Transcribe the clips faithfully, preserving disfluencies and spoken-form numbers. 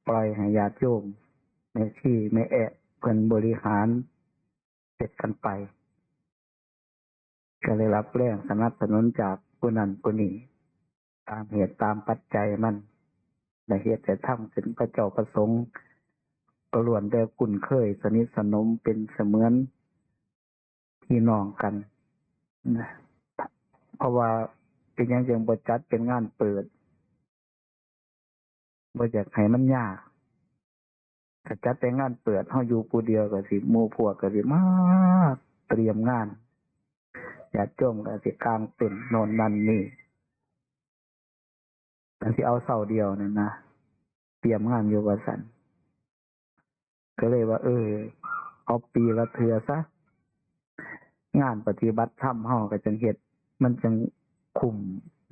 ปล่อยให้ญาติโยม แม่ชีแม่แอะเพิ่นบริหารเฮ็ดกันไป ก็ได้รับแรงสนับสนุนจากผู้นั้นผู้นี้ ตามเหตุตามปัจจัยมัน ได้เฮ็ดได้ทำขึ้น พระเจ้าพระสงฆ์ก็ล้วนแต่คุ้นเคยสนิทสนมเป็นเสมือนพี่น้องกันนะ เพราะว่าเป็นหยังจึงบ่จัดเป็นงานเปิด บ่อยากให้มันยาก ถ้าจัดแต่งานเปิด เฮาอยู่ผู้เดียวก็สิ หมู่พวกก็สิมาเตรียมงาน ญาติโยมก็สิกางเต็นท์โน่นนั่นนี่ อันสิเอาเช้าเดียวนั่นนะ เตรียมงานอยู่ว่าซั่น ก็เลยว่า เออ เอาปีละเทื่อซะ งานปฏิบัติธรรมเฮาก็จั่งเฮ็ด มันจั่งคุ้ม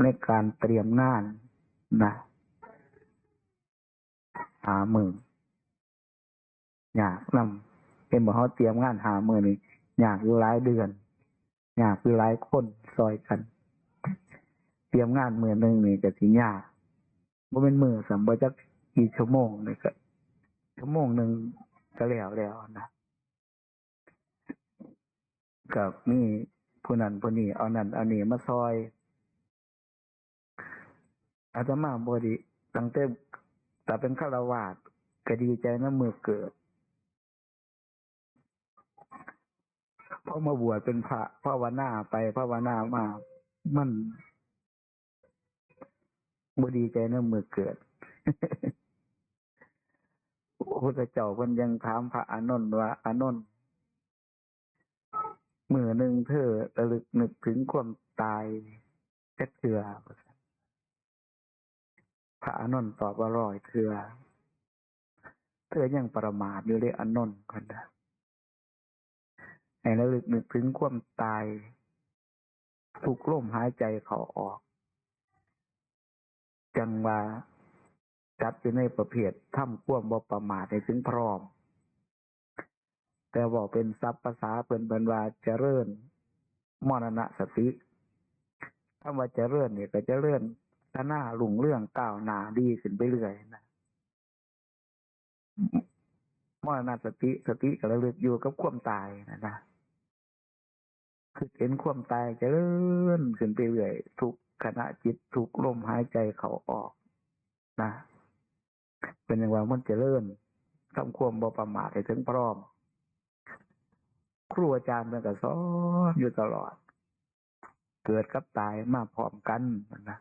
ในการเตรียมงานนะ ห้ามื้อ ยากนำ เห็นบ่ เฮาเตรียมงานห้ามื้อนี่ ยากอยู่หลายเดือน ยากอยู่หลายคนซ่อยกัน เตรียมงานมื้อหนึ่งนี่ก็สิยาก บ่แม่นมื้อซ้ำ บ่จักกี่ชั่วโมงนี่ก็ ชั่วโมงหนึ่งก็แล้วแล้วนะ ก็มีผู้นั้นผู้นี้เอานั่นเอานี่มาซ่อย อาตมาบ่ดี ตั้งแต่ ถ้าเป็นฆราวาสก็ดีใจนำมื้อเกิด พอมาบวชเป็นพระ ภาวนาไปภาวนามา มันบ่ดีใจนำมื้อเกิด พระพุทธเจ้าเพิ่นยังถามพระอานนท์ว่า อานนท์ มื้อหนึ่งเธอระลึกนึกถึงความตายจักเทื่อ พระอานนท์ตอบว่า ร้อยเทื่อ เธอยังประมาทอยู่เด้อานนท์ เพิ่นว่า ให้ระลึกนึกถึงความตาย ทุกลมหายใจเข้าออก จั่งว่าจัดอยู่ในประเภททำความบ่ประมาทให้ถึงพร้อม แต่เว้าเป็นศัพท์ภาษาเพิ่น เพิ่นว่าเจริญมรณสติ คำว่าเจริญนี่ก็เจริญพัฒนารุ่งเรืองก้าวหน้าดีขึ้นไปเรื่อยนะ มรณสติ สติก็ระลึกอยู่กับความตายนะนะ คือเห็นความตายเจริญขึ้นไปเรื่อย ทุกขณะจิต ทุกลมหายใจเข้าออกนะ เป็นจั่งว่ามันเจริญ ทำความบ่ประมาทให้ถึงพร้อม ครูอาจารย์เพิ่นก็สอนอยู่ตลอด เกิดกับตายมาพร้อมกันนะ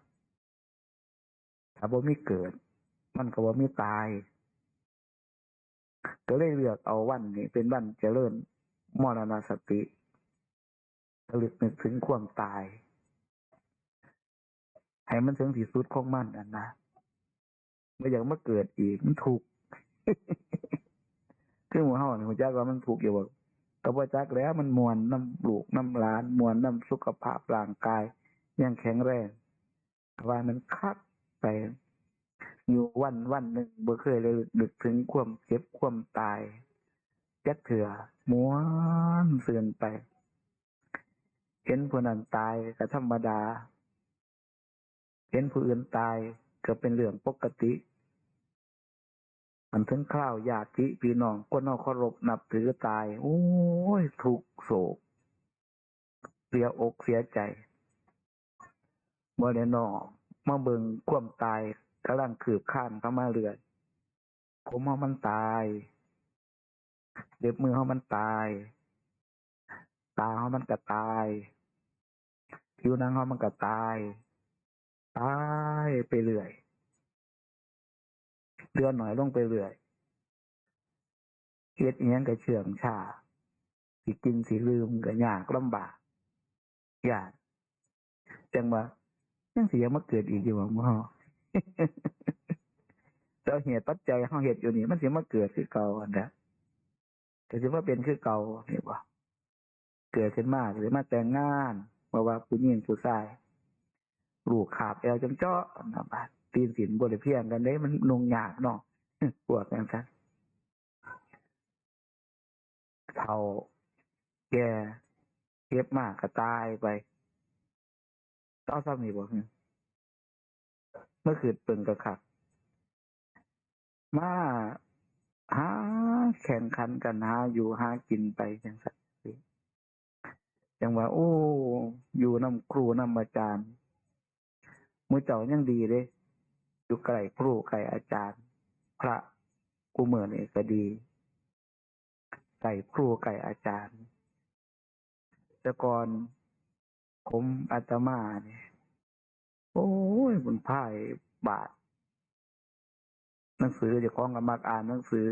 ถ้าบ่มีเกิด มันก็บ่มีตาย ก็เลยเลือกเอาวันนี้เป็นวันเจริญมรณสติ ระลึกนึกถึงความตาย ให้มันถึงที่สุดของมันนั่นนะ บ่อยากมาเกิดอีก มันทุกข์ คือหมู่เฮานี่ ฮู้จักว่ามันทุกข์อยู่บ่ ก็บ่จักแหล้ว มันม่วนนำลูกนำหลาน ม่วนนำสุขภาพร่างกาย ยังแข็งแรง ว่ามันคักไป อยู่วันวันหนึ่งบ่เคยได้นึกถึงความเจ็บความตายจักเทื่อ ม่วนซื่นไป เห็นผู้นั้นตายก็ธรรมดา เห็นผู้อื่นตายก็เป็นเรื่องปกติ อันถึงคราวญาติพี่น้องคนเฮาเคารพนับถือตาย โอ้ย ทุกข์โศก เสียอกเสียใจ บ่ได้นอก มาเบิ่งความตายกำลังคืบคลานเข้ามาเรื่อย ผมเฮามันตาย เล็บมือเฮามันตาย ตาเฮามันก็ตาย ผิวหนังเฮามันก็ตาย ตายไปเรื่อย เหลือน้อยลงไปเรื่อย เฮ็ดอิหยังก็เชื่องช้า สิกินสิดื่มก็ยากลำบาก ยาก จั่งว่า ยังสิอยากมาเกิดอีกอยู่บ่หมู่เฮา แล้วเหตุปัจจัยเฮาเฮ็ดอยู่นี่ มันสิมาเกิดคือเก่าหั่นแหละ ก็สิมาเป็นคือเก่านี่บ่ เกิดขึ้นมาก็สิมาแต่งงาน บ่ว่าผู้หญิงผู้ชาย ลูกคาบแอวจนเจาะนะ บาดตีนสินบ่ได้เพียงกันเด้ มันนุ่งยากเนาะ พวกจั่งซั้น เฒ่าแก่ เจ็บมาก็ตายไป เอาส่ำนี้บ่ เมื่อคืนเบิ่งก็คัก มาหาแข่งขันกันหาอยู่หากินไปจั่งซั้นซี้ จั่งว่า โอ้ อยู่นำครูนำอาจารย์ หมู่เจ้ายังดีเด้ อยู่ใกล้ครูใกล้อาจารย์ พระคุมื้อนี้ก็ดี ใกล้ครูใกล้อาจารย์ แต่ก่อนผมอาตมานี่ โอ้ย มันพายบาตร หนังสือ เจ้าของก็มักอ่านหนังสือ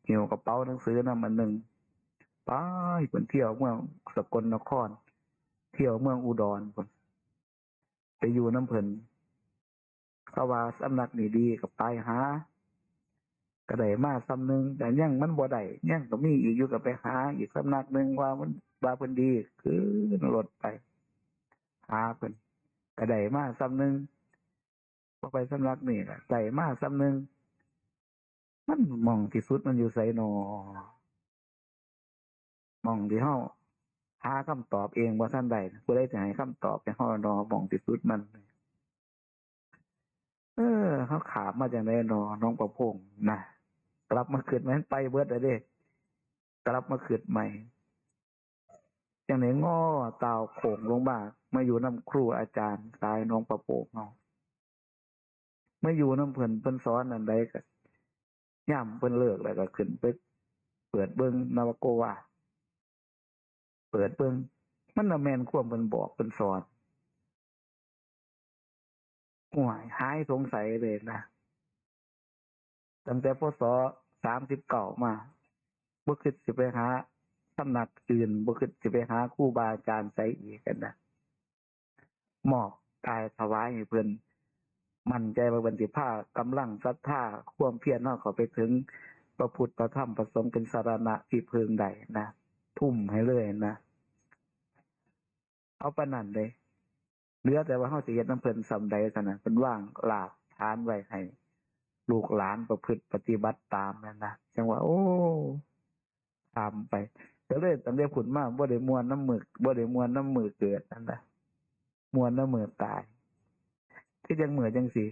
หิ้วกระเป๋าหนังสือนำอันหนึ่ง ไป เพิ่นเที่ยวเมืองสกลนคร เที่ยวเมืองอุดรพุ้น ไปอยู่นำเพิ่น เขาว่าสำนักนี้ดีก็ไปหา ก็ได้มาส่ำหนึ่ง แต่ยังมันบ่ได้ ยังก็มีอีกอยู่ ก็ไปหาอีกสำนักหนึ่ง ว่ามัน ว่าเพิ่นดี ขึ้นรถไป หาเพิ่น ก็ได้มาส่ำหนึ่ง พอไปสำนักนี่ก็ได้มาส่ำหนึ่ง มันหม่องที่สุดมันอยู่ไสน้อ หม่องที่เฮาหาคำตอบเองบ่ทันได้ ผู้ใดสิให้คำตอบแก่เฮาน้อ หม่องที่สุดมัน เออ เฮาข้ามมาจั่งใดน้อ หนองประพงนะ กลับมาคิดใหม่ มันไปเบิดแล้วเด้ กลับมาคิดใหม่ จั่งใดงอต่าวโค้งลงมา มาอยู่นำครูอาจารย์สายหนองประพงเฮา มาอยู่นำเพิ่น เพิ่นสอนอันใดก็ ยามเพิ่นเลิกแล้วก็ขึ้นไปเปิดเบิ่งนวโกวาท เปิดเบิ่ง มันน่ะแม่นความเพิ่นบอกเพิ่นสอน โอ้ย หายสงสัยเลยนะ ตั้งแต่ พ.ศ. สามสิบเก้า มา บ่คิดสิไปหาสำนักอื่น บ่คิดสิไปหาครูบาอาจารย์ไสอีกหั้นนะ มอบกายถวายให้เพิ่น มั่นใจว่าเพิ่นสิพากำลังศรัทธา ความเพียรเฮาเข้าไปถึงพระพุทธ พระธรรม พระสงฆ์เป็นสรณะที่พึ่งได้นะ ทุ่มให้เลยนะ เอาปานนั้นเด้ เหลือแต่ว่าเฮาสิเฮ็ดนำเพิ่นส่ำใดเท่านั้น เพิ่นวางรากฐานไว้ให้ลูกหลานประพฤติปฏิบัติตามนั่นนะ จั่งว่า โอ้ ข้ามไป ก็เลยตั้งแต่พุ้นมาบ่ได้ม่วนนำมื้อ บ่ได้ม่วนนำมื้อเกิดนั่นนะ ม่วนนำมื้อตาย คือจั่งมื้อจั่งซี้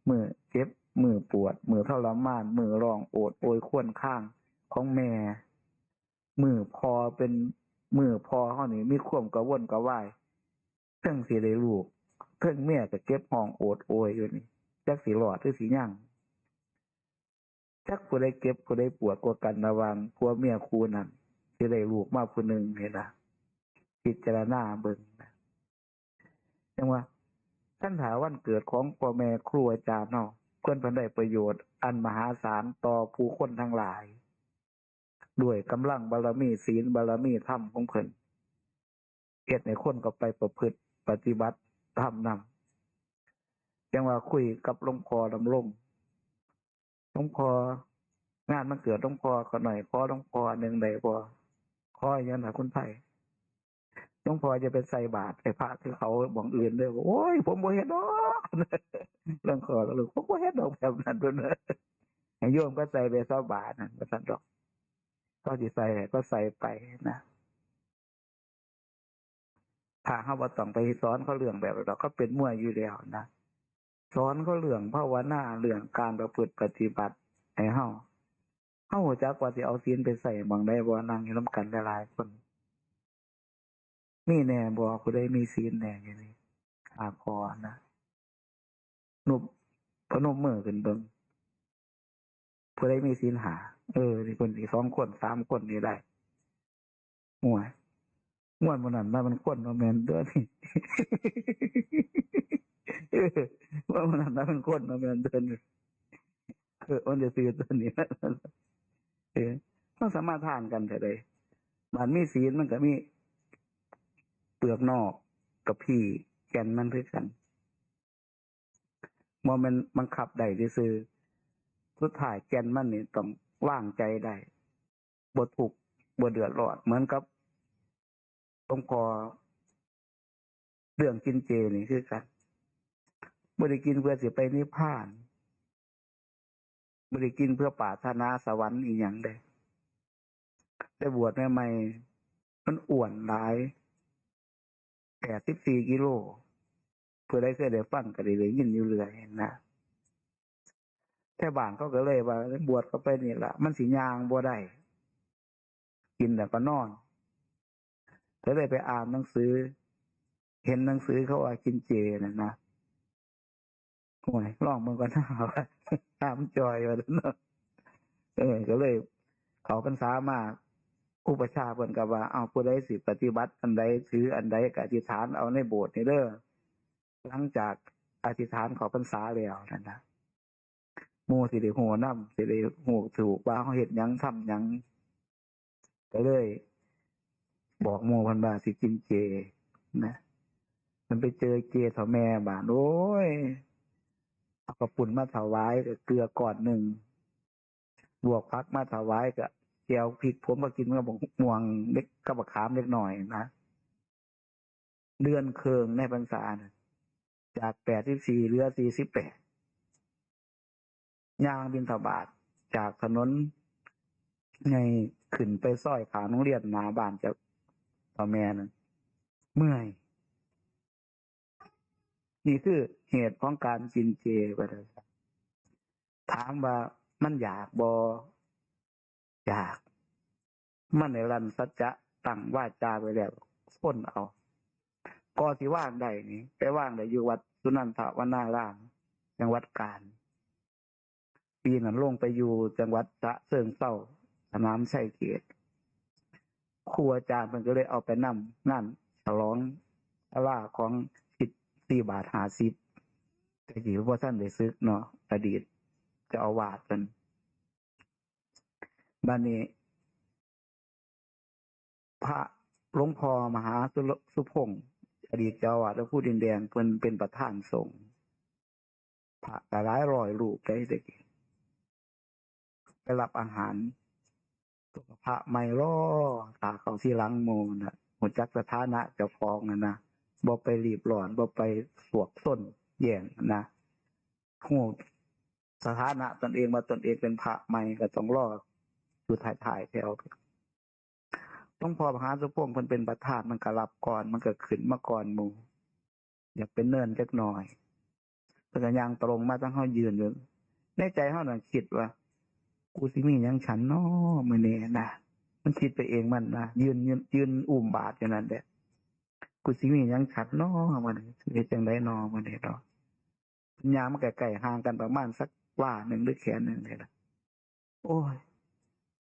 มื้อเจ็บ มื้อปวด มื้อทรมาน มื้อร้องโอดโอยครวญครางของแม่ มื้อพ่อเป็น มื้อพ่อเฮานี่มีความกระวนกระวาย เทิงสิได้ลูก เทิงเมียก็เจ็บฮ้องโอดโอยอยู่นี่ จักสิรอดหรือสิยัง จักผู้ใดเจ็บผู้ใดปวดกว่ากันระหว่างผัวเมียคู่นั้น สิได้ลูกมาผู้หนึ่งนี่นะ พิจารณาเบิ่งนะ จั่งว่า คันถ้าวันเกิดของพ่อแม่ครูอาจารย์เฮา เพิ่นเพิ่นได้ประโยชน์อันมหาศาลต่อผู้คนทั้งหลาย ด้วยกำลังบารมีศีลบารมีธรรมของเพิ่น เฮ็ดให้คนเข้าไปประพฤติปฏิบัติธรรมนำ จั่งว่าคุยกับหลวงพ่อดำรง หลวงพ่อ งานวันเกิดหลวงพ่อขอหน่อย ขอหลวงพ่ออันหนึ่งได้บ่ ขออิหยังล่ะคุณไพ หลวงพ่อจะไปใส่บาตรให้พระคือเขาหม่องอื่นเด้อ โอ้ย ผมบ่เฮ็ดดอก หลวงพ่อก็เลย ผมบ่เฮ็ดดอกแบบนั้น เพิ่นว่า ให้โยมก็ใส่ไปซะบาตรนั่น ว่าซั่นดอก เขาสิใส่ให้ก็ใส่ไปนะ ถ้าเฮาบ่ต้องไปสอนเขาเรื่องแบบนั้นดอก เขาเป็นมวยอยู่แล้วนะ สอนเขาเรื่องภาวนา เรื่องการประพฤติปฏิบัติให้เฮา เฮารู้จักว่าสิเอาศีลไปใส่หม่องใดบ่ นั่งอยู่นำกันหลายๆคน มีแน่บ่ ผู้ใดมีศีลแน่อยู่นี่ ห้าข้อนะ นบ พนมมือขึ้นเบิ่ง ผู้ใดมีศีลห้า เออ นี่เพิ่นสิสองคน สามคนนี่ได้ โอ้ย งวดมื้อนั้นว่ามันคนบ่แม่นเด้อนี่ เออ งวดมื้อนั้นว่ามันคนบ่แม่นเด้อนี่ เออ มันจะซื้อตัวนี้ เออ มันสามารถทานกันเท่าใด บาดมีศีลมันก็มีเปลือกนอกกับพี้แก่นมันคือกัน บ่แม่นบังคับได้ซื่อๆ สุดท้ายแก่นมันนี่ต้องวางใจได้ บ่ทุกข์ บ่เดือดร้อน เหมือนกับหลวงพ่อ เรื่องกินเจนี่คือกัน บ่ได้กินเพื่อสิไปนิพพาน บ่ได้กินเพื่อปรารถนาสวรรค์อีหยังเด้ แต่บวชใหม่ๆ มันอ้วนหลาย แปดสิบสี่กิโล ผู้ใดเคยได้ฟังก็ได้ ได้ยินอยู่เรื่อยนะ แถวบ้านเขาก็เลยว่าบวชเข้าไปนี่ล่ะ มันสิย่างบ่ได้ กินแล้วก็นอน ก็เลยไปอ่านหนังสือ เห็นหนังสือเขาว่ากินเจน่ะนะ โอ้ย ลองเบิ่งก่อนนะ ว่า ถามจ่อยว่าซั่นเนาะ เออ ก็เลยเข้าพรรษามา อุปัชฌาย์เพิ่นก็ว่า "เอ้า ผู้ใดสิปฏิบัติอันใด ถืออันใด ก็อธิษฐานเอาในโบสถ์นี่เด้อ" หลังจากอธิษฐานเข้าพรรษาแล้วนั่นนะ หมู่สิได้ฮู้นำ สิได้ฮู้ถูกว่าเฮาเฮ็ดหยัง ทำหยัง ก็เลยบอกหมู่เพิ่นว่าสิกินเจนะ มันไปเจอเจเฒ่าแม่บาด โอ้ย เอาข้าวปุ้นมาถวายก็เกลือก้อนหนึ่ง ลวกผักมาถวายก็แจ่วพริก ผมก็กินกับบักม่วงเล็ก กับบักขามเล็กน้อยนะ เดือนเคิ่งในพรรษาน่ะ จากแปดสิบสี่เหลือสี่สิบแปด ย่างบิณฑบาตจากถนนใหญ่ขึ้นไปซอยข้างโรงเรียนหน้าบ้านเจ้า เฒ่าแม่นั่น เมื่อย นี่คือเหตุของการกินเจ ว่าซั่นซะ ถามว่ามันอยากบ่ อยาก มันได้ลั่นสัจจะตั้งวาจาไว้แล้ว ทนเอา ก็สิวางได้นี่ ไปวางได้อยู่วัดสุนันทวนาราม จังหวัดกาญ ปีนั้นลงไปอยู่จังหวัดฉะเชิงเทรา สนามชัยเกษตร ครูอาจารย์เพิ่นก็เลยเอาไปนำงานฉลองศาลาของสิทธิบาทห้าสิบ แต่กี้บ่ทันได้สึกเนาะ อดีตเจ้าอาวาสเพิ่น บัดนี้ พระหลวงพ่อมหาสุร- สุพงษ์ อดีตเจ้าอาวาสวัดภูดินแดง เพิ่นเป็นประธานสงฆ์ พระก็หลายร้อยรูปได้แต่กี้ ไปรับอาหาร พระใหม่รอ ถ้าเข้าทีหลังหมู่น่ะ ฮู้จักสถานะเจ้าของนั่นนะ บ่ไปรีบร้อน บ่ไปสวกซนแย่งนะ ฮู้สถานะตนเองว่าตนเองเป็นพระใหม่ ก็ต้องรออยู่ท้ายๆแถว หลวงพ่อมหาสุพงษ์เพิ่นเป็นประธาน มันก็รับก่อน มันก็ขึ้นมาก่อนหมู่ อยากเป็นเนินจักหน่อย เพิ่นก็ย่างตรงมาทางเฮายืนอยู่ ในใจเฮาน่ะคิดว่า "กูสิมีหยังฉันน้อมื้อนี้" นะ มันคิดไปเองมันนะ ยืน ยืน ยืนอุ้มบาตรอยู่นั่นแหละ "กูสิมีหยังฉันน้อมื้อนี้ สิเฮ็ดจั่งใดน้อมื้อนี้เนาะ" ย่างมาใกล้ๆ ห่างกันประมาณสักวาหนึ่งหรือแขนหนึ่งนี่ล่ะ "โอ้ย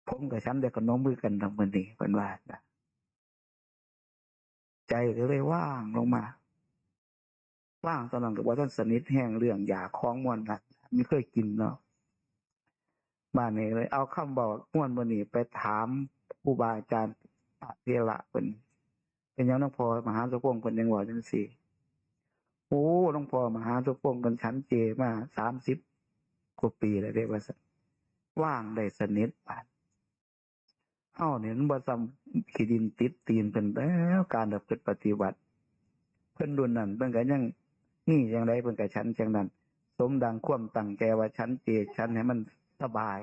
ผมก็ฉันได้ขนมคือกันดอกมื้อนี้" เพิ่นว่านะ ใจก็เลยว่างลงมา ว่างตอนนั้นก็บ่ทันสนิทแฮงเรื่องยาของมวลนั้น มันเคยกินเนาะ บาดนี้เลยเอาคำเว้ามวลมื้อนี้ไปถามครูบาอาจารย์พระเถระเพิ่น เป็นหยังหลวงพ่อมหาสุพงษ์เพิ่นยังเว้าจั่งซี้ "โอ้ หลวงพ่อมหาสุพงษ์เพิ่นฉันเจมาสามสิบกว่าปีแล้วเด้" ว่าซั่น ว่างได้สนิทบาด เฮานี่มันบ่ส่ำขี้ดินติดตีนเพิ่นแล้ว การประพฤติปฏิบัติ เพิ่นรุ่นนั้นเพิ่นก็ยังมีจั่งใดเพิ่นก็ฉันจั่งนั้น สมดังความตั้งใจว่าฉันเจ ฉันให้มันสบาย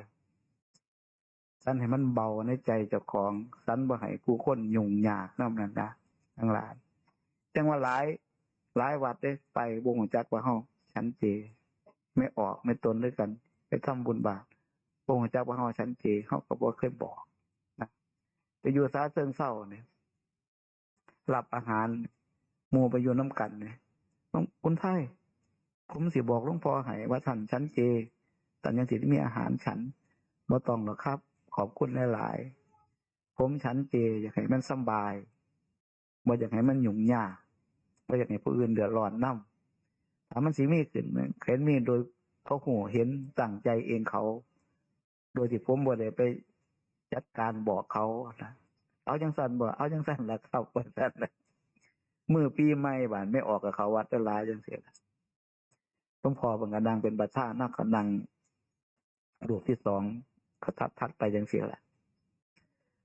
ฉันให้มันเบาในใจเจ้าของ ฉันบ่ให้ผู้คนยุ่งยากนำนั่นนะ ทั้งหลาย จั่งว่าหลาย หลายวัดเด้ ไปบ่ฮู้จักว่าเฮาฉันเจ แม่ออกแม่ตนด้วยกัน ไปทำบุญบาตร บ่ฮู้จักว่าเฮาฉันเจ เฮาก็บ่เคยบอกนะ ไปอยู่ฉะเชิงเทราเนี่ย รับอาหาร หมู่ไปอยู่นำกันเนี่ย "หลวง- คุณไทย ผมสิบอกหลวงพ่อให้ว่าท่านฉันเจ ท่านยังสิมีอาหารฉัน" "บ่ต้องหรอกครับ ขอบคุณหลายๆ ผมฉันเจอยากให้มันสำบาย บ่อยากให้มันยุ่งยาก บ่อยากให้ผู้อื่นเดือดร้อนนำ ถ้ามันสิมีขึ้น เห็นมีโดยเขาฮู้เห็นตั้งใจเองเขา โดยที่ผมบ่ได้ไปจัดการบอกเขานะ เอาจั่งซั่นบ่ เอาจั่งซั่นล่ะครับ" ว่าซั่นน่ะ มื้อปีใหม่บาดแม่ออกก็เข้าวัดหลายจั่งซี้ล่ะ หลวงพ่อเพิ่นก็นั่งเป็นประธาน เฮาก็นั่งรูปที่สอง ก็ถัดๆไปจั่งซี้ล่ะ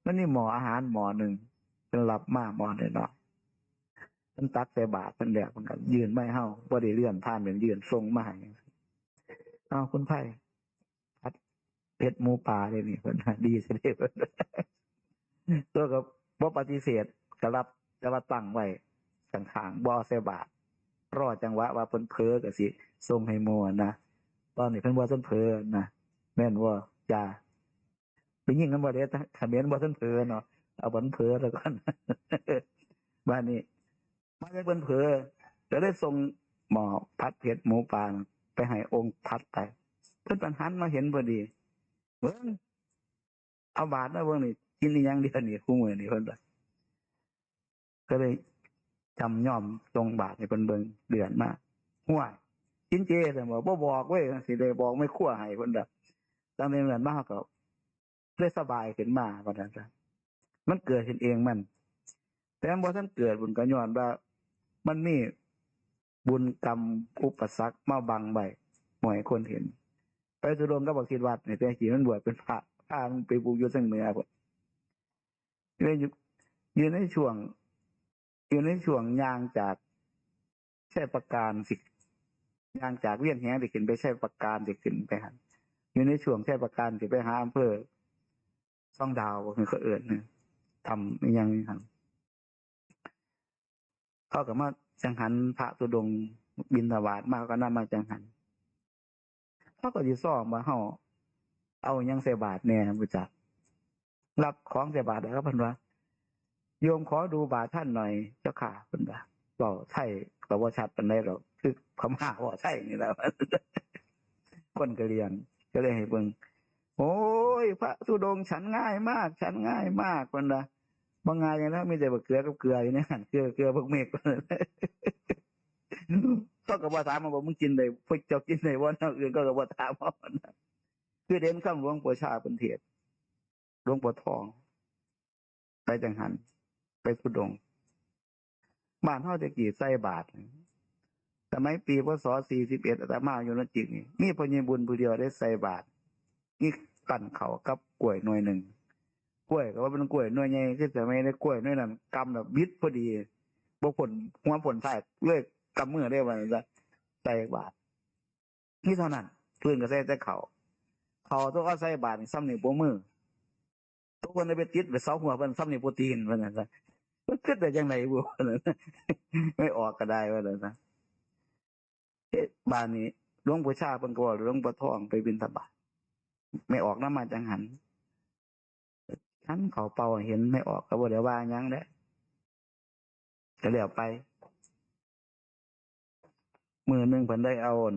มันมีหม้ออาหารหม้อหนึ่ง เพิ่นรับมาหม้อน้อยๆ เพิ่นตักใส่บาตรเพิ่นแล้ว เพิ่นก็ยื่นมาให้เฮา บ่ได้เลื่อนผ่าน เพิ่นยื่นส่งมาให้ "เอา คุณไพ ผัดเผ็ดหมูป่าเด้อนี่" เพิ่นว่า "ดีซะเด้" เพิ่น ตัวก็บ่ปฏิเสธ ก็รับ แต่ว่าตั้งไว้ข้างๆ บ่เอาใส่บาตร รอจังหวะว่าเพิ่นเผลอก็สิส่งให้หมู่นะ ตอนนี้เพิ่นบ่ทันเผลอนะ แม่นบ่จ้า ไปยิงกันบ่ได้ เขมรบ่ทันเผลอเนาะ เอาบ่ทันเผลอแล้วก่อน บ้านนี้ มาได้เพิ่นเผลอ ก็เลยส่งหม้อผัดเผ็ดหมูปลาไปให้องค์ถัดไป เพิ่นปันหันมาเห็นพอดี เบิ่ง เอาบาตรมาเบิ่งนี่ กินอีหยังเดียวนี่ คู่มื้อนี่ เพิ่นว่า ก็เลยจำยอมส่งบาตรให้เพิ่นเบิ่ง เดือนมา ห้วย กินเจ ซั่นบ่ บ่บอกเว้ย สิได้บอกแม่ครัวให้เพิ่นดอก ตั้งแต่นั้นมาก็เลยสบายขึ้นมา ว่าซั่นซะ มันเกิดขึ้นเองมัน แต่มันบ่ทันเกิด บุญก็ย้อนว่า มันมีบุญกรรมอุปสรรคมาบังไว้ บ่ให้คนเห็น ไปธุดงค์กับบักศิษย์วัดนี่ แต่จริงมันบวชเป็นพระ พามันไปปลูกอยู่ทางเหนือพุ้น อยู่ใน อยู่ในช่วง อยู่ในช่วงย่างจากชัยปราการสิ ย่างจากเวียงแหงสิขึ้นไปชัยปราการสิขึ้นไปหั่น อยู่ในช่วงชัยปราการสิไปหาอำเภอซองดาว บ่คือเขาเอิ้นนะ ถ้ำอิหยังนี่หั่น เขาก็มาจังหันพระธุดงค์บิณฑบาตมา เขาก็นำมาจังหัน เขาก็สิซ้อมว่าเฮาเอาหยังใส่บาตรแหน่ บ่จัก รับของใส่บาตรแล้ว เพิ่นว่า โยมขอดูบาตรท่านหน่อยเจ้าค่ะ เพิ่นว่า เว้าไทยก็บ่ชัดปานใดดอก คือพม่าเว้าไทยนี่แหละ คนกะเหรี่ยง ก็เลยให้เบิ่ง โอ้ย พระธุดงค์ฉันง่ายมาก ฉันง่ายมาก เพิ่นว่า บ่ง่ายหยังแล้ว มีแต่บักเขือกับเกลืออยู่ในหั่น เกลือ เกลือบักเม็ด เขาก็บ่ถามว่า มึงกินได้ พวกเจ้ากินได้บ่ แนวอื่นเขาก็บ่ถามว่า คือเด่นคำหลวงปู่ชาเพิ่นเทศน์ หลวงปู่ทอง ไปจังหัน ไปธุดงค์ บ้านเฮาแต่กี้ใส่บาตร สมัยปี พ.ศ. สี่สิบเอ็ด อาตมาอยู่นนจิกนี่ มีพ่อใหญ่บุญผู้เดียวได้ใส่บาตร มีปั้นข้าวกับกล้วยหน่วยหนึ่ง กล้วยก็ว่าเป็นกล้วยหน่วยใหญ่ คือสมัยในกล้วยหน่วยนั้นกำแบบบิดพอดี บ่พ้นหัวพ้นท้าย เลยกำมือได้ว่าซั่นซะ ใส่บาตร มีเท่านั้น พื้นก็ใส่แต่ข้าว ข้าวตัวก็ใส่บาตรนี่ซ้ำนี่วโป้งมือ ตัวเพิ่นได้ไปติดไปเสาหัวเพิ่นซ้ำนี่วโป้งตีน ว่าซั่นซะ มันคิดได้จังได๋บุ ว่าซั่น แม่ออกก็ได้ ว่าซั่นซะ เอ๊ะ บ้านนี้หลวงปู่ชาเพิ่นก็บอกหลวงปู่ทองไปบิณฑบาต แม่ออกนำมาจังหัน ฉันข้าวเปล่าเห็นแม่ออกก็บ่ได้ว่าหยังแหละ ก็แล้วไป มื้อหนึ่งเพิ่นได้เอาอัน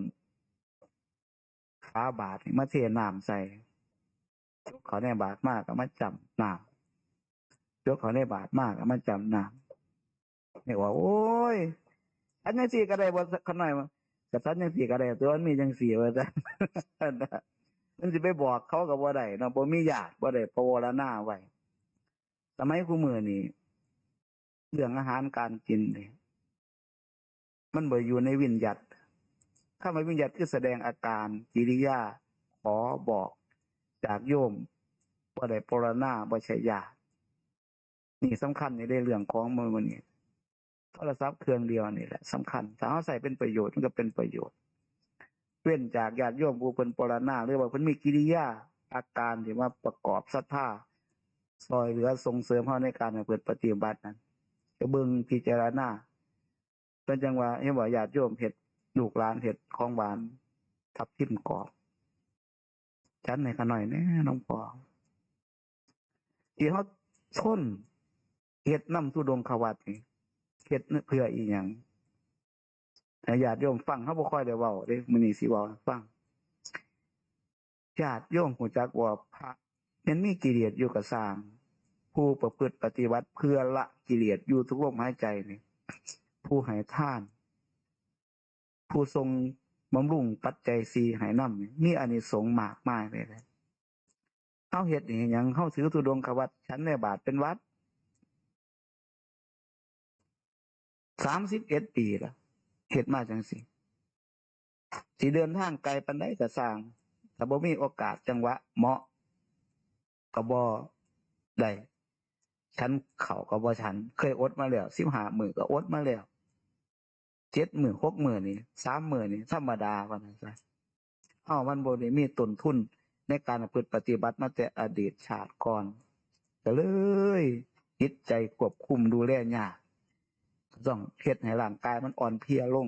ฝาบาตรนี่มาเทน้ำใส่ จกเข้าในบาตรมาก็มาจ้ำน้ำ จกเข้าในบาตรมาก็มาจ้ำน้ำ นี่ว่า โอ้ย อันจังซี่ก็ได้บ่ ขะน้อยว่า ก็ฉันจังซี่ก็ได้ ตัวมันมีจังซี่ ว่าซั่น มันสิไปบอกเขาก็บ่ได้เนาะ บ่มีญาติ บ่ได้ปวารณาไว้ สมัยคุมื้อนี้ เรื่องอาหารการกินนี่ มันบ่อยู่ในวิญญัติ คำว่าวิญญัติคือแสดงอาการ กิริยา ขอบอก จากโยม บ่ได้ปวารณา บ่ใช่ญาติ นี่สำคัญนี่เด้ เรื่องของมื้อนี้ โทรศัพท์เครื่องเดียวนี่แหละสำคัญ ถ้าเฮาใช้เป็นประโยชน์มันก็เป็นประโยชน์ เว้นจากญาติโยมผู้เพิ่นปวารณา หรือว่าเพิ่นมีกิริยาอาการที่มาประกอบศรัทธา ซ่อยเหลือส่งเสริมเฮาในการประพฤติปฏิบัตินั้น ก็เบิ่งพิจารณา เพิ่นจั่งว่า เห็นบ่ ญาติโยมเฮ็ด ลูกหลานเฮ็ดของหวาน ทับทิมกรอบ ฉันให้ข้าน้อยแหน่ หลวงพ่อ ที่เฮาทนเฮ็ดนำธุดงควัตรนี่ เฮ็ดเพื่ออีหยัง ให้ญาติโยมฟัง เฮาบ่ค่อยได้เว้าเด้ มื้อนี้สิเว้าให้ฟัง ญาติโยมรู้จักว่าพระแม่นมีกิเลสอยู่ก็ซ่าง ผู้ประพฤติปฏิบัติเพื่อละกิเลสอยู่ทุกลมหายใจนี่ ผู้ให้ทาน ผู้ส่งบำรุงปัจจัยสี่ให้นำนี่ มีอานิสงส์มากมายเลยแหละ เฮาเฮ็ดนี่หยัง เฮาถือธุดงควัตร ฉันในบาตรเป็นวัตร สามสิบเอ็ดปีละ เฮ็ดมาจั่งซี้ สิเดินทางไกลปานใดก็ซ่าง ถ้าบ่มีโอกาสจังหวะเหมาะ ก็บ่ได้ ฉันข้าวก็บ่ฉัน เคยอดมาแล้ว สิบห้ามื้อก็อดมาแล้ว เจ็ดมื้อ หกมื้อนี่ สามมื้อนี่ธรรมดา ว่าซั่นซะ เฮามันบ่ได้มีต้นทุนในการประพฤติปฏิบัติมาแต่อดีตชาติก่อน ก็เลยจิตใจควบคุมดูแลยาก ต้องเฮ็ดให้ร่างกายมันอ่อนเพลียลง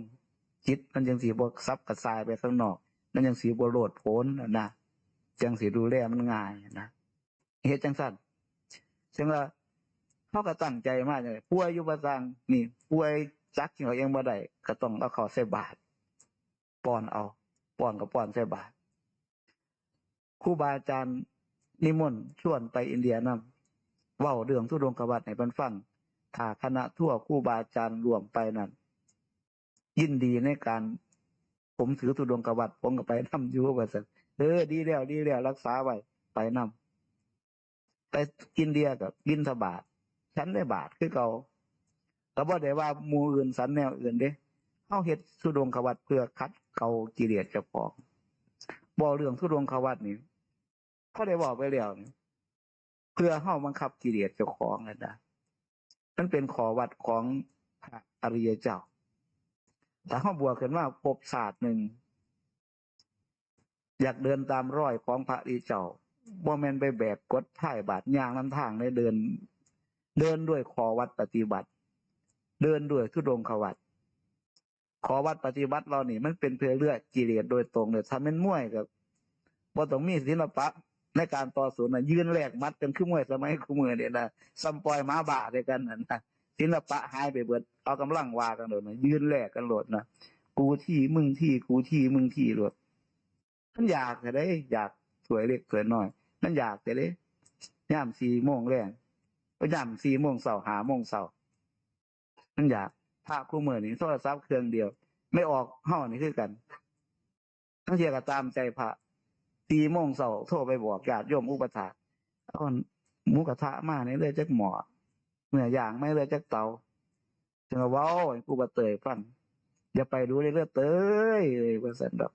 จิตมันจั่งสิบ่สับกระส่ายไปข้างนอก มันจั่งสิบ่โลดโผนน่ะนะ จั่งสิดูแลมันง่ายนะ เฮ็ดจั่งซั้น จั่งว่า เฮาก็ตั้งใจมาจั่งใด ป่วยอยู่บ่ซั่ง นี่ ป่วยตักกินข้าวเองบ่ได้ ก็ต้องเอาเข้าใส่บาตร ป้อนเอา ป้อนก็ป้อนใส่บาตร ครูบาอาจารย์นิมนต์ชวนไปอินเดียนำ เว้าเรื่องธุดงควัตรให้เพิ่นฟัง ถ้าคณะทัวร์ครูบาอาจารย์ร่วมไปนั่น ยินดีในการ ผมถือธุดงควัตร ผมก็ไปนำอยู่ ว่าซั่น เออ ดีแล้ว ดีแล้ว รักษาไว้ ไปนำ ไปอินเดียก็บิณฑบาต ฉันในบาตรคือเก่า ก็บ่ได้ว่าหมู่อื่นฉันแนวอื่นเด้ เฮาเฮ็ดธุดงควัตรเพื่อขัดเกลากิเลสเจ้าของ เว้าเรื่องธุดงควัตรนี่ เขาได้เว้าไปแล้วนี่ เพื่อเฮาบังคับกิเลสเจ้าของนั่นนะ มันเป็นข้อวัดของพระอริยเจ้า ถ้าเฮาบวชขึ้นมาภพชาติหนึ่ง อยากเดินตามรอยของพระอริยเจ้า บ่แม่นไปแบกกรดพายบาตรย่างนำทางเด้ เดิน เดินด้วยข้อวัดปฏิบัติ เดินด้วยธุดงควัตร ข้อวัดปฏิบัติเหล่านี้มันเป็นเพื่อเลือกกิเลสโดยตรงเลย ถ้าแม่นมวยก็บ่ต้องมีศิลปะในการต่อสู้นะ ยืนแลกหมัดกันคือมวยสมัยคุมื้อนี่นะ ส่ำปล่อยหมาบ้าด้วยกันนั่นนะ ศิลปะหายไปเบิด เอากำลังว่ากันโลดนะ ยืนแลกกันโลดนะ กูทีมึงที กูทีมึงทีโลด มันอยากแท้เด้ อยากถ้วยเล็กถ้วยน้อย มันอยากแท้เด้ ยามสี่โมงแลง ยามสี่โมงเช้า ห้าโมงเช้า มันอยาก พระคุมื้อนี่โทรศัพท์เครื่องเดียว แม่ออกเฮานี่คือกัน ลางเทื่อก็ตามใจพระ สี่โมงเช้าโทรไปบอกญาติโยมอุปัฏฐาก เอาหมูกระทะมาแหน่เด้อจักหม้อ เนื้อย่างมาแหน่เด้อจักเตา จั่งว่าเว้าให้ครูบาเตยฟัง อย่าไปดูเลยเด้อเตยเอ้ย ว่าซั่นดอก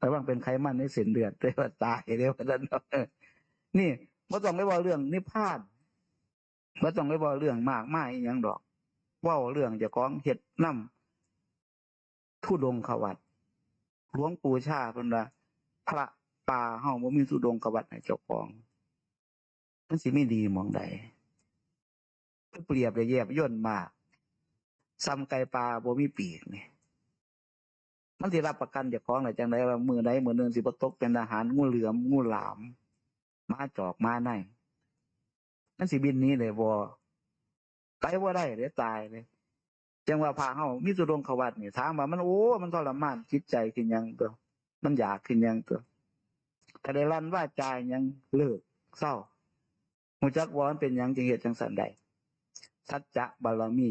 ระวังเป็นไขมันในเส้นเลือดเด้อ ว่าตายเด้อ ว่าซั่นดอก นี่ บ่ต้องไปเว้าเรื่องนิพพาน บ่ต้องไปเว้าเรื่องมากมายอิหยังดอก เว้าเรื่องเจ้าของเฮ็ดนำ ธุดงควัตร หลวงปู่ชาเพิ่นว่า พระป่าเฮาบ่มีธุดงควัตรให้เจ้าของ มันสิมีดีหม่องใด เปรียบได้แยบยลมาก ส่ำไก่ป่าบ่มีปีกนี่ มันสิรับประกันเจ้าของได้จั่งใดว่ามื้อใดมื้อหนึ่งสิบ่ตกเป็นอาหารงูเหลือม งูหลาม หมาจอก หมาใน มันสิบินหนีได้บ่ ไปบ่ได้เด้ ตายเด้ จั่งว่าพระเฮามีธุดงควัตรนี่ ถามว่ามัน โอ้ มันทรมานจิตใจคือหยังตั๊ว มันอยากคือหยังตั๊ว ถ้าได้ลั่นวาจาหยัง เลิก เซา ฮู้จักบ่ มันเป็นหยังจึงเฮ็ดจั่งซั้นได้ สัจจะบารมี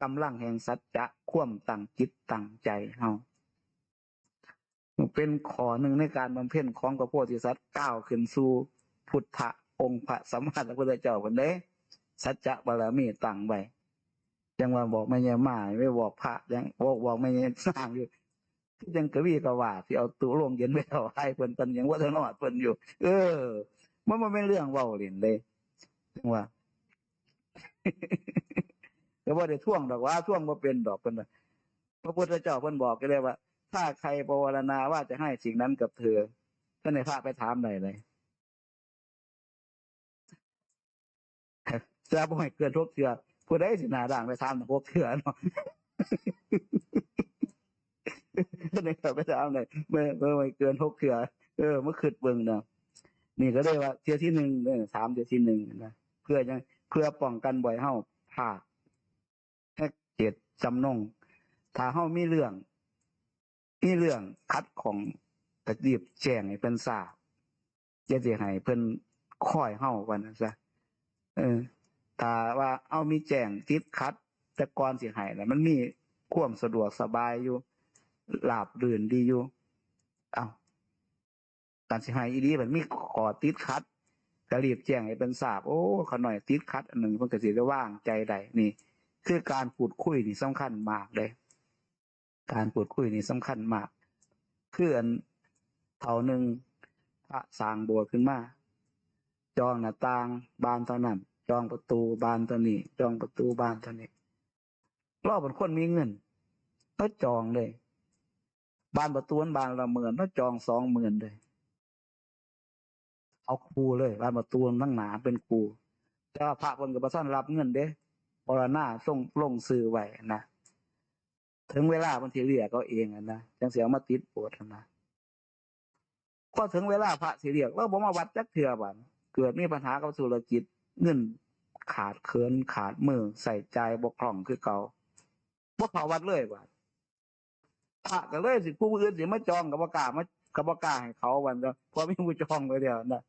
กำลังแห่งสัจจะ ความตั้งจิตตั้งใจเฮา เป็นข้อหนึ่งในการบำเพ็ญของพระโพธิสัตว์ ก้าวขึ้นสู่พุทธะ องค์พระสัมมาสัมพุทธเจ้าเพิ่นเด้ สัจจะบารมีตั้งไว้ จั่งว่าบอกแม่ย่ามา ไปบอกพระ ยังบอก บอกแม่ย่านางอยู่ คือจั่งกวีกวาดที่เอาตู้โลงเย็นไปถวายเพิ่น เพิ่นยังบ่ทันฮอดเพิ่นอยู่ เออ มันบ่แม่นเรื่องเว้าเล่นเด้ จั่งว่า ก็บ่ได้ทวงดอกว่า ทวงบ่เป็นดอกเพิ่นน่ะ พระพุทธเจ้าเพิ่นบอกอยู่แล้วว่า ถ้าใครภาวนาว่าจะให้สิ่งนั้นกับเธอ ท่านให้พระไปถามได้เลย แต่บ่ให้เกินหกเทื่อ ผู้ใดสิหน้าด้านไปถามหกเทื่อเนาะ ท่านให้ไปถามได้ ไม่ ไม่ ไม่เกินหกเทื่อ เออ มาคิดเบิ่งเนาะ นี่ก็เลยว่าเทื่อที่หนึ่ง เออ ถามเทื่อที่หนึ่งนะ เพื่อหยัง เพื่อป้องกันบ่ให้เฮาพลาด ให้เจตจำนง ถ้าเฮามีเรื่อง มีเรื่องขัดข้อง ก็รีบแจ้งให้เพิ่นทราบ อย่าสิให้เพิ่นคอยเฮา ว่าซั่นซะ เออ ถ้าว่าเฮามีแจ้งติดขัด แต่ก่อนสิให้น่ะ มันมีความสะดวกสบายอยู่ ราบรื่นดีอยู่ เอ้า คันสิให้อีหลี บัดมีข้อติดขัด ก็รีบแจ้งให้เพิ่นทราบ โอ้ ข้าน้อยติดขัดอันหนึ่ง เพิ่นก็สิได้วางใจได้ นี่ คือการพูดคุยนี่สำคัญมากเด้ การพูดคุยนี่สำคัญมาก คืออันเฒ่าหนึ่ง พระสร้างโบสถ์ขึ้นมา จองหน้าต่างบานเท่านั้น จองประตูบานเท่านี้ จองประตูบานเท่านี้ ลาวเป็นคนมีเงิน ลาวจองเลย บานประตูมันบานละหมื่น ลาวจองสองหมื่นเลย เอาคู่เลย บานประตูทั้งหน้าเป็นคู่ แต่ว่าพระเพิ่นก็บ่ทันรับเงินเด้ มรณาทรงลงชื่อไว้นะ ถึงเวลาเพิ่นสิเรียกเอาเองหั้นนะ จั่งสิเอามาติดโบสถ์หั้นนะ พอถึงเวลาพระสิเรียก ลาวบ่มาวัดจักเทื่อ บาดเกิดมีปัญหากับธุรกิจ เงินขาดเขินขาดมือ ใช้จ่ายบ่คล่องคือเก่า บ่เข้าวัดเลย บาดพระก็เลยสิ ผู้อื่นสิมาจองก็บ่กล้ามา ก็บ่กล้าให้เขา บาดเนาะ เพราะมีผู้จองไว้แล้วนะ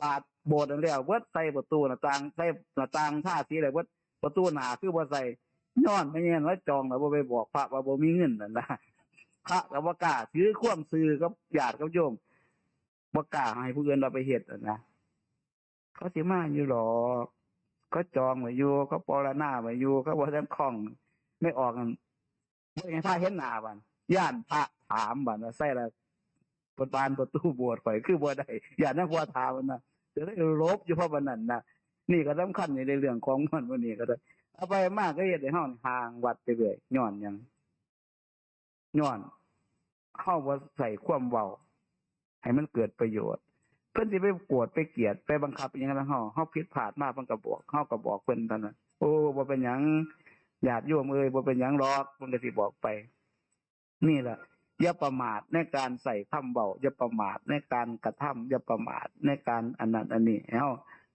บาดโบสถ์นั่นแล้วเบิด ใส่ประตูหน้าต่าง ใส่หน้าต่างทาสีแล้วเบิด ประตูหน้าคือบ่ใส่ ย้อนแม่นว่าจองแล้วบ่ไปบอกพระว่าบ่มีเงินนั่นนะ พระก็บ่กล้า ถือความซื่อกับญาติกับโยม บ่กล้าให้ผู้อื่นเอาไปเฮ็ดนั่นนะ เขาสิมาอยู่ดอก เขาจองไว้อยู่ เขาปรณาไว้อยู่ เขาบ่ทันคล่อง ไม่ออกนั่น บ่อยากให้พระเห็นหน้า บาดย้านพระถาม บาดว่าใส่ละ บานประตูโบสถ์ข่อยคือบ่ได้ ย้านนางผัวถามนะ ก็เลยหลบอยู่เพราะปานนั้นนะ นี่ก็สำคัญอยู่ในเรื่องของมัน มื้อนี้ก็ได้ เอาไปมาก็เฮ็ดให้เฮานี่ห่างวัดไปเรื่อย ย้อนหยัง ย้อนเฮาบ่ใส่ความเว้าให้มันเกิดประโยชน์ เพิ่นสิไปโกรธไปเกลียดไปบังคับอิหยังนำเฮา เฮาผิดพลาดมาเพิ่นก็บอก เฮาก็บอกเพิ่นเท่านั้น โอ้ บ่เป็นหยัง ญาติโยมเอ้ย บ่เป็นหยังดอก เพิ่นก็สิบอกไป นี่แหละ อย่าประมาทในการใส่คำเว้า อย่าประมาทในการกระทำ อย่าประมาทในการอันนั้นอันนี้ ให้เฮา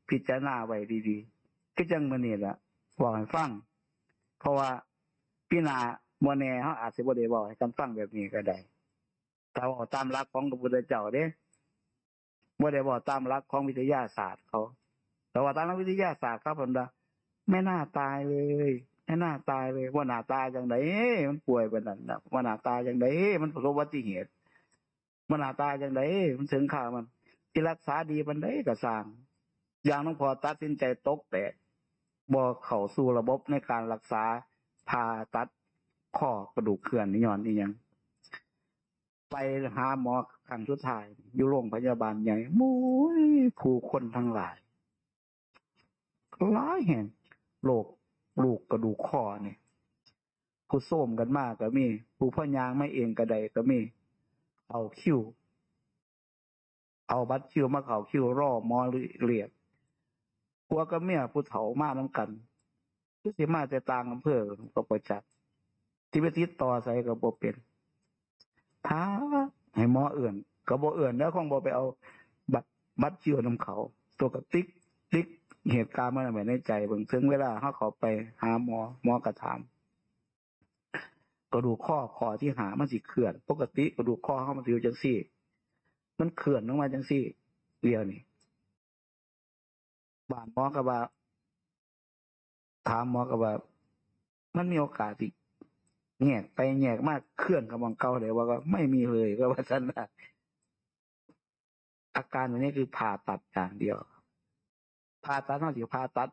พิจารณาไว้ดีๆ คือจั่งมื้อนี้ล่ะ เว้าให้ฟัง เพราะว่าปีหน้าบ่แน่ เฮาอาจสิบ่ได้เว้าให้กันฟังแบบนี้ก็ได้ ถ้าเว้าตามหลักของพระพุทธเจ้าเด้ บ่ได้เว้าตามหลักของวิทยาศาสตร์เขา แต่ว่าตามหลักวิทยาศาสตร์เขาเพิ่นว่า ไม่น่าตายเลย ไม่น่าตายเลย บ่น่าตายจั่งใด มันป่วยปานนั้นน่ะ บ่น่าตายจั่งใด มันประสบอุบัติเหตุ บ่น่าตายจั่งใด มันถึงคราวมัน สิรักษาดีปานใดก็ซ่าง อย่างหลวงพ่อตัดสินใจตกแตก บ่เข้าสู่ระบบในการรักษา ผ่าตัดข้อกระดูกเคลื่อน ย้อนอิหยัง ไปหาหมอครั้งสุดท้าย อยู่โรงพยาบาลใหญ่ โอ้ย ผู้คนทั้งหลาย หลายแฮง โรค ลูกกระดูกข้อนี่ ผู้โทรมกันมาก็มี ผู้พอย่างมาเองก็ได้ก็มี เอาคิว เอาบัตรคิวมาเข้าคิวรอหมอเรียก ผัวกับเมียผู้เฒ่ามาน้ำกัน คือสิมาแต่ต่างอำเภอก็บ่จัก สิไปติดต่อไสก็บ่เป็น ถ้าให้หมอเอิ้นก็บ่เอิ้น แล้วคงบ่ไปเอาบัตร บัตรคิวนำเขา ตัวก็ติ๊กติ๊ก เหตุการณ์มันไว้ในใจเบิ่ง ถึงเวลาเฮาเข้าไปหาหมอ หมอก็ถาม กระดูกข้อข้อที่ห้ามันสิเคลื่อน ปกติกระดูกข้อเฮามันสิอยู่จั่งซี้ มันเคลื่อนลงมาจั่งซี้ เดี๋ยวนี้ บาดหมอก็ว่า ถามหมอก็ว่า มันมีโอกาสสิแยกไปแยกมาเคลื่อนเข้าหม่องเก่าได้บ่ ก็ไม่มีเลย ก็ว่าซั่นนะ อาการแบบนี้คือผ่าตัดอย่างเดียว ผ่าตัด เฮาสิผ่าตัด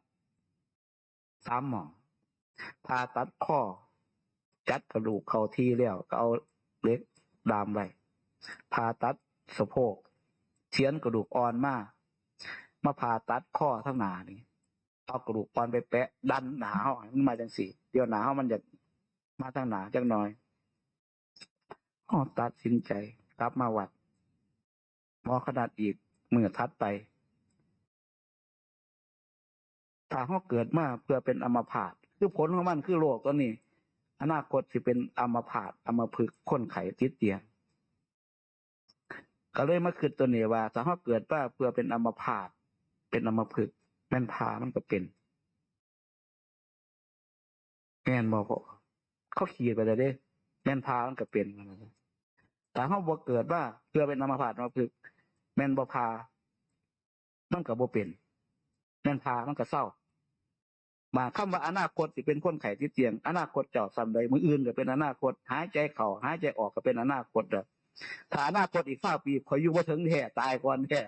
สามหม่อง ผ่าตัดข้อ จัดกระดูกเข้าที่แล้วก็เอาเหล็กดามไว้ ผ่าตัดสะโพก เฉือนกระดูกอ่อนมา มาผ่าตัดข้อทางหน้านี่ เอากระดูกอ่อนไปแปะดันหน้าเฮาให้มันมาจั่งซี้ เดี๋ยวหน้าเฮามันอยากมาทางหน้าจักหน่อย เฮาตัดสินใจกลับมาวัด หมอก็นัดอีกมื้อถัดไป ถ้าเฮาเกิดมาเพื่อเป็นอัมพาต คือผลของมันคือโรคตัวนี้ อนาคตสิเป็นอัมพาต อัมพฤกษ์ คนไข้ติดเตียง ก็เลยมาคิดตัวนี้ว่า ถ้าเฮาเกิดมาเพื่อเป็นอัมพาต เป็นอัมพฤกษ์ แม่นผ่ามันก็เป็น แม่นบ่พ่อ เขาขีดไปแล้วเด้ แม่นผ่ามันก็เป็น ถ้าเฮาบ่เกิดมาเพื่อเป็นอัมพาต อัมพฤกษ์ แม่นบ่ผ่า มันก็บ่เป็น แม่นผ่ามันก็เซา บาดคำว่าอนาคตสิเป็นคนไข้ติดเตียง อนาคตเจ้าส่ำใด มื้ออื่นก็เป็นอนาคต หายใจเข้าหายใจออกก็เป็นอนาคตเด้อ ถ้าอนาคตอีกซาวปี ข้อยอยู่บ่ถึงแท้ ตายก่อนแท้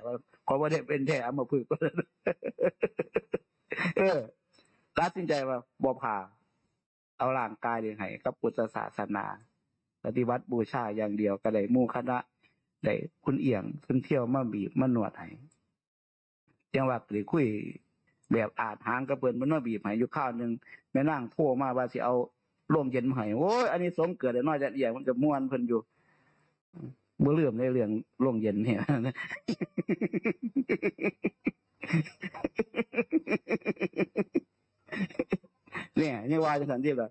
ข้อยบ่ได้เป็นแท้ อัมพฤกษ์ เออ ตัดสินใจว่าบ่ผ่า เอาร่างกายนี่ให้กับพุทธศาสนา ปฏิบัติบูชาอย่างเดียว ก็ได้หมู่คณะ ได้คุณเอี้ยง คุณเที่ยวมาบีบมานวดให้ จั่งว่าได้คุยแบบอาจหางกับเพิ่น เพิ่นมาบีบให้อยู่คราวหนึ่ง แม่นางโทรมาว่าสิเอาโรงเย็นมาให้ โอ้ย อานิสงส์เกิดแล้วน้อยจักเอี้ยง มันก็ม่วนเพิ่นอยู่ บ่ลืมในเรื่องโรงเย็นเนี่ย เนี่ย ยังว่าจั่งซั่นติล่ะ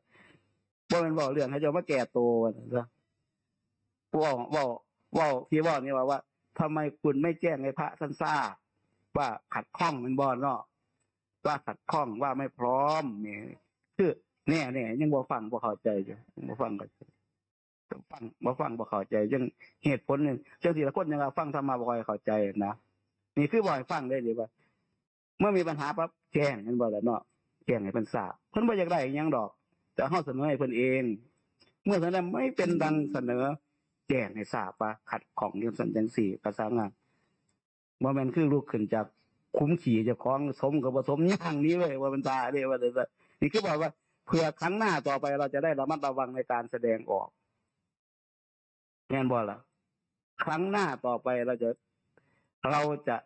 บ่แม่นเว้าเรื่องให้เจ้ามาแก้ตัวว่าซั่นซะ เว้า เว้า เว้า ที่เว้านี่ว่า ว่า ทำไมคุณไม่แจ้งให้พระท่านทราบ ว่าขัดข้องแม่นบ่เนาะ ว่าขัดข้อง ว่าไม่พร้อมเนี่ย คือแน่ๆ ยังบ่ฟัง บ่เข้าใจอยู่ ยังบ่ฟัง เข้าใจ ฟัง บ่ฟัง บ่เข้าใจ ยัง เหตุผลหนึ่ง จังซี่ล่ะ คนยังว่าฟังธรรมะบ่ค่อยเข้าใจนะ นี่คือบ่ให้ฟังเลย หรือว่า เมื่อมีปัญหาปั๊บ แจ้งแม่นบ่ล่ะเนาะ แจ้งให้เพิ่นทราบ เพิ่นบ่อยากได้อิหยังดอก แต่เฮาเสนอให้เพิ่นเอง เมื่อเสนอไม่เป็นดังเสนอ แจ้งให้ทราบว่าขัดข้องจังซั่นจังซี่ ประสานงาน บ่แม่นคือลุกขึ้นจากขุมขี้เจ้าของ สมก็บ่สม ย่างหนีเลย ว่ามันตายเด้ ว่าซั่นซะ นี่คือบอกว่า เผื่อครั้งหน้าต่อไปเราจะได้ระมัดระวังในการแสดงออก แม่นบ่ล่ะ ครั้งหน้าต่อไปเราจะ เราจะ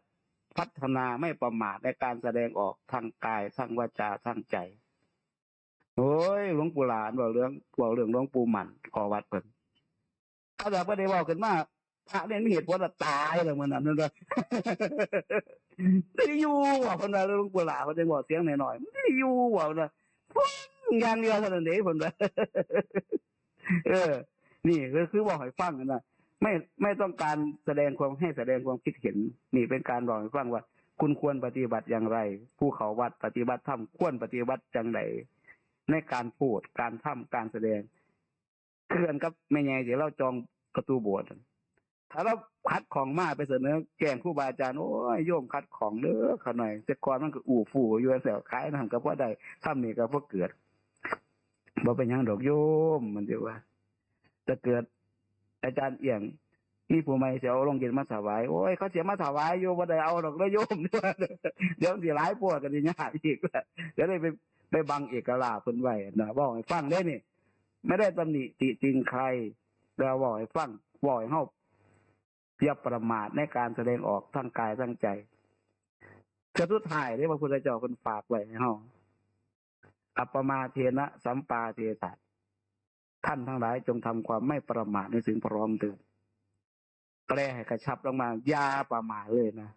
พัฒนาไม่ประมาทในการแสดงออกทางกาย ทางวาจา ทางใจ โอ้ย หลวงปู่หลานเว้าเรื่อง เว้าเรื่องหลวงปู่หมั่น ขอวัดเพิ่น เขาจะบ่ได้เว้าขึ้นมา พระเนี่ยมีเหตุผลละตายแล้วมื้อนั้น นั่นว่า ได้อยู่ว่าเพิ่นว่า หลวงปู่หลานเพิ่นยังบอกเสียงน้อยๆ ได้อยู่ว่าเพิ่นว่า ฟังอย่างเดียวเท่านั้นเด้เพิ่นว่า เออ นี่ก็คือบอกให้ฟังนะ ไม่ ไม่ต้องการแสดงความ ให้แสดงความคิดเห็น นี่เป็นการบอกให้ฟังว่า คุณควรปฏิบัติอย่างไร ผู้เข้าวัดปฏิบัติธรรมควรปฏิบัติอย่างไร ในการพูด การทำ การแสดง คือกันกับแม่ใหญ่ที่เราจองประตูโบสถ์ ถ้าเราขัดข้องมาไปเสนอแจ้งครูบาอาจารย์ โอ้ย โยมขัดข้องเด้อ ขาน้อย แต่ก่อนมันก็อู้ฟู่อยู่ แล้วขายนั่นก็พอได้ ทำนี่ก็พอเกิด บ่เป็นหยังดอกโยม มันสิว่า แต่เกิดอาจารย์เอี่ยง มีผู้ใหม่สิเอาโรงเย็นมาถวาย โอ้ย เขาสิมาถวายอยู่ บ่ได้เอาดอกเด้อโยม เดี๋ยวสิหลายโพด ก็สิยากอีก ก็เลยไป ไปบังเอกราชเพิ่นไว้นะ เว้าให้ฟังเด้นี่ ไม่ได้ตำหนิติติงใคร แต่เว้าให้ฟัง เว้าให้เฮาอย่าประมาทในการแสดงออกทางกายทางใจ เทื่อสุดท้ายเด้ พระพุทธเจ้าเพิ่นฝากไว้ให้เฮา อัปปมาเทนะสัมปาเทถะ ท่านทั้งหลายจงทำความไม่ประมาทให้ถึงพร้อมเถิด แปลให้กระชับลงมา อย่าประมาทเลยนะ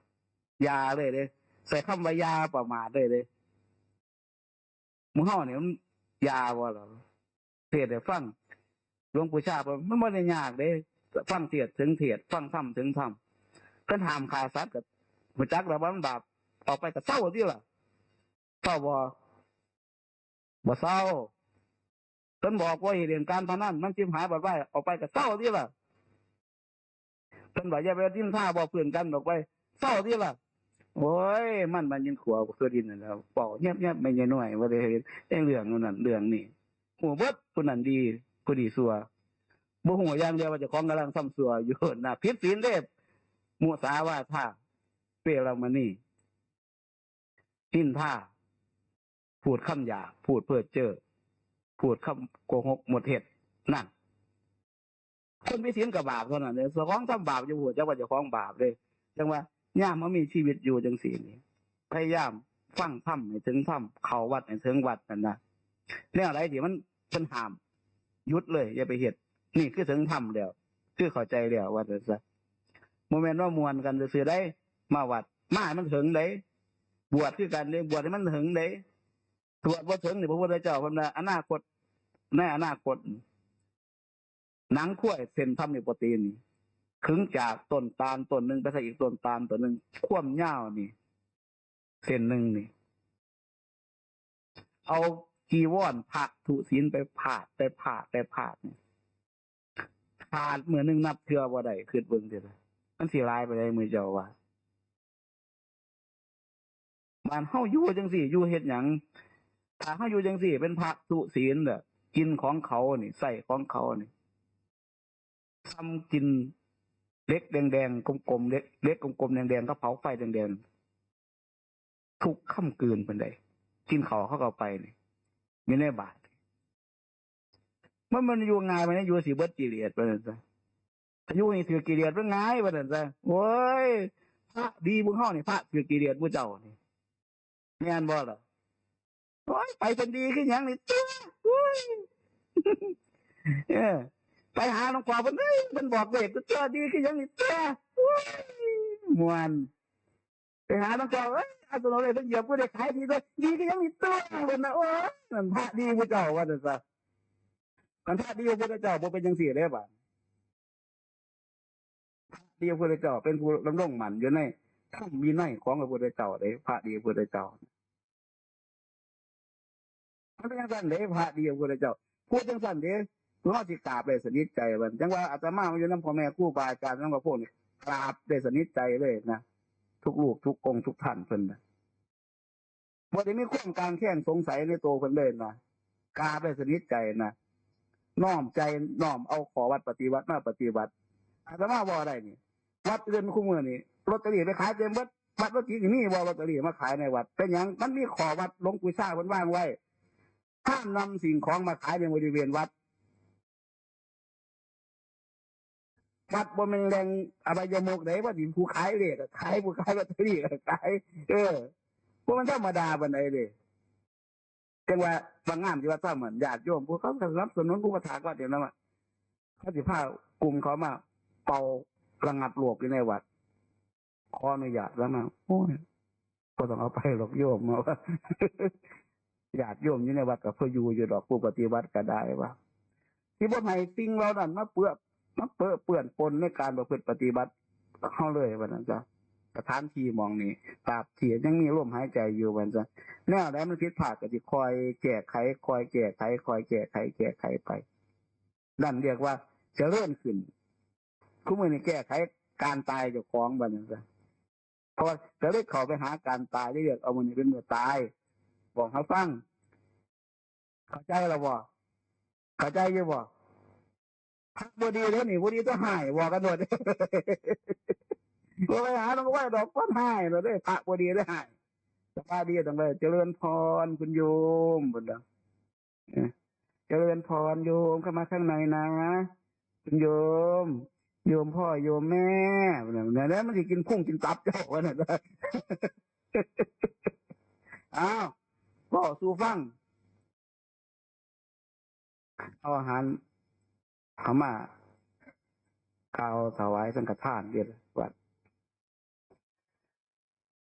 อย่าเลยเด้ ใส่คำว่าอย่าประมาทเลยเด้ หมู่เฮานี่มันอย่าบ่ล่ะ เทศน์ให้ฟัง หลวงปู่ชาเพิ่น มันบ่ได้ยากเด้ ฟังเทศน์ถึงเทศน์ ฟังธรรมถึงธรรม เพิ่นห้ามฆ่าสัตว์ก็รู้จักแล้วว่ามันบาป ออกไปก็เซาติล่ะ เซาบ่ บ่เซา เพิ่นบอกว่าให้เล่นการพนัน มันสิบหายบัดไว้ ออกไปก็เซาติล่ะ เพิ่นว่าอย่าไปนินทาเว้าพื้นกันออกไป เซาติล่ะ โอ้ย มัน มันยินขัวคือดินนั่นแหล้ว เว้าแยบๆ แม่ใหญ่น้อย ว่าได้เฮ็ดไอ้เรื่องนั้นเรื่องนี้ ฮู้เบิด ผู้นั้นดี ผู้นี้ชั่ว บ่ฮู้อย่างเดียวว่าเจ้าของกำลังทำชั่วอยู่นะ ผิดศีลเด้ มุสาวาทา เวรมณี นินทา พูดคำหยาบ พูดเพ้อเจ้อ พูดคำโกหกหมดเหตุ นั่น คนมีศีลก็บาปเท่านั้นเด้ เจ้าของทำบาปอยู่ ฮู้จักว่าเจ้าของบาปเด้ จังว่า ยามเฮามีชีวิตอยู่จังซี่นี่ พยายามฟังธรรมให้ถึงธรรม เข้าวัดให้ถึงวัดนั่นนะ แนวใดที่มัน เพิ่นห้าม หยุดเลย อย่าไปเฮ็ด นี่คือถึงธรรมแล้ว คือเข้าใจแล้ว ว่าซั่นซะ บ่แม่นว่าม่วนกันซื่อๆ ได้ มาวัด มาให้มันถึงเด้ บวชคือกันเด้ บวชให้มันถึงเด้ บวชบ่ถึงนี่ พระพุทธเจ้าเพิ่นว่า อนาคต ในอนาคต หนังควายเส้นทำนี่บ่ตีนนี่ ขึงจากต้นตาลต้นหนึ่งไปใส่อีกต้นตาลต้นหนึ่ง ความยาวนี่ เส้นหนึ่งนี่ เอาจีวรพระทุศีลไปพาด ไปพาด ไปพาดนี่ ขาดมื้อหนึ่งนับเทื่อบ่ได้ คิดเบิ่งติล่ะ มันสิหลายไปได้มื้อเจ้าว่า บ้านเฮาอยู่จังซี่ อยู่เฮ็ดหยัง ถ้าเฮาอยู่จังซี่ เป็นพระทุศีลเด้อ กินของเขานี่ ใช้ของเขานี่ ทำกินเหล็กแดงๆ กลมๆ เหล็ก เหล็กกลมๆ แดงๆ กับเผาไฟแดงๆ ทุกค่ำคืนเพิ่นได้ กินข้าวเขาก็ไปนี่ อยู่ในบาตร มัน มันอยู่ง่าย มันอยู่สิเบิดกิเลส ว่าซั่นซะ อยู่นี่ถือกิเลสมันง่าย ว่าซั่นซะ โอ้ย พระดีหมู่เฮานี่ พระถือกิเลสหมู่เจ้านี่ แม่นบ่ล่ะ โอ้ย ไปเพิ่นดีคือหยังนี่ เตี้ย โอ้ย เออ ไปหาหลวงพ่อเพิ่น เอ้ย เพิ่นบอกเลข เตี้ย ดีคือหยังนี่ เตี้ย โอ้ย ม่วน ไปหาหลวงพ่อ เอ้ย เอาตัวเลขเพิ่นเหยียบ ผู้ใดขายดีก็ดีคือหยังนี่ เตี้ย เพิ่นนะ โอ้ย นั่นพระดีหมู่เจ้า ว่าซั่นซะ คันพระดีหมู่เจ้า บ่เป็นจังซี่เด้บาด พระพุทธเจ้าเป็นผู้ดำรงมั่นอยู่ในธรรมวินัยของพระพุทธเจ้าเด้ พระดีพระพุทธเจ้า มันเป็นจังซั่นเด้ พระดีพระพุทธเจ้า พูดจังซั่นเด้ เฮาสิกราบได้สนิทใจว่า จังว่าอาตมามาอยู่นำพ่อแม่ครูบาอาจารย์นำพวกนี้ กราบได้สนิทใจเลยนะ ทุกรูปทุกองค์ทุกท่านเพิ่นนะ บ่ได้มีความคลางแคลงสงสัยในตัวเพิ่นเลยนะ กราบได้สนิทใจนะ น้อมใจ น้อมเอาข้อวัดปฏิบัติมาปฏิบัติ อาตมาเว้าได้นี่ วัดอื่นคุมื้อนี่ ลอตเตอรี่ไปขายเต็มเบิด วัดวัดจีนนี่มีบ่ลอตเตอรี่มาขายในวัด เป็นหยัง มันมีข้อวัดหลวงปู่ชาเพิ่นวางไว้ ห้ามนำสิ่งของมาขายในบริเวณวัด วัดบ่แม่นแหล่งอบายมุขเด้ ว่าสิผู้ขายเลขก็ขาย ผู้ขายลอตเตอรี่ก็ขาย เออ บ่แม่นธรรมดาปานใดเด้ จังว่าว่างามสิว่าซ่อมเหมือนญาติโยม ผู้เขาก็สนับสนุนอุปถากวัดอยู่นั่นน่ะ เขาสิพากลุ่มเขามาเป่าระงับโรคอยู่ในวัด ขออนุญาตแล้วนะ โอ้ย บ่ต้องเอาไปหรอกโยม ว่า ญาติโยมอยู่ในวัดก็พออยู่อยู่ดอก ผู้ปฏิบัติก็ได้ว่า สิบ่ให้สิ่งเหล่านั้นมาเปื้อ มาเปอะเปื้อนปนในการประพฤติปฏิบัติเฮาเลยว่าซั่นซะ สถานที่หม่องนี้ ตราบที่ยังมีลมหายใจอยู่ว่าซั่นซะ แนวใดมันผิดพลาดก็สิคอยแก้ไข คอยแก้ไข คอยแก้ไข แก้ไขไป นั่นเรียกว่าเจริญขึ้น คุมื้อนี้แก้ไขการตายเจ้าของบัดนี้ซะ เพราะว่าก็เลยเข้าไปหาการตาย เรียกเอามื้อนี้เป็นมื้อตาย บอกให้ฟัง เข้าใจแล้วบ่ เข้าใจอยู่บ่ พระบ่ดีเด้นี่ บ่ดีตัวฮ้าย บอกกันโลด บ่ไปหาหลวงพ่อดอก คนฮ้ายโลดเด้ พระบ่ดีเด้ฮ้าย แต่พระดีต้องได้ เจริญพรคุณโยม เพิ่นว่า เออ เจริญพรโยม เข้ามาข้างในนะ คุณโยม โยมพ่อโยมแม่ เนี่ย แล้วมันสิกินพุงกินตับเจ้า ว่าซั่น อ้าว เว้าสู่ฟัง เอาอาหาร เอามากล่าวถวายสังฆทานเด้อวัด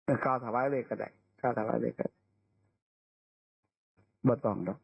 เออ กล่าวถวายเลยก็ได้ กล่าวถวายเลยก็ได้ บ่ต้องดอก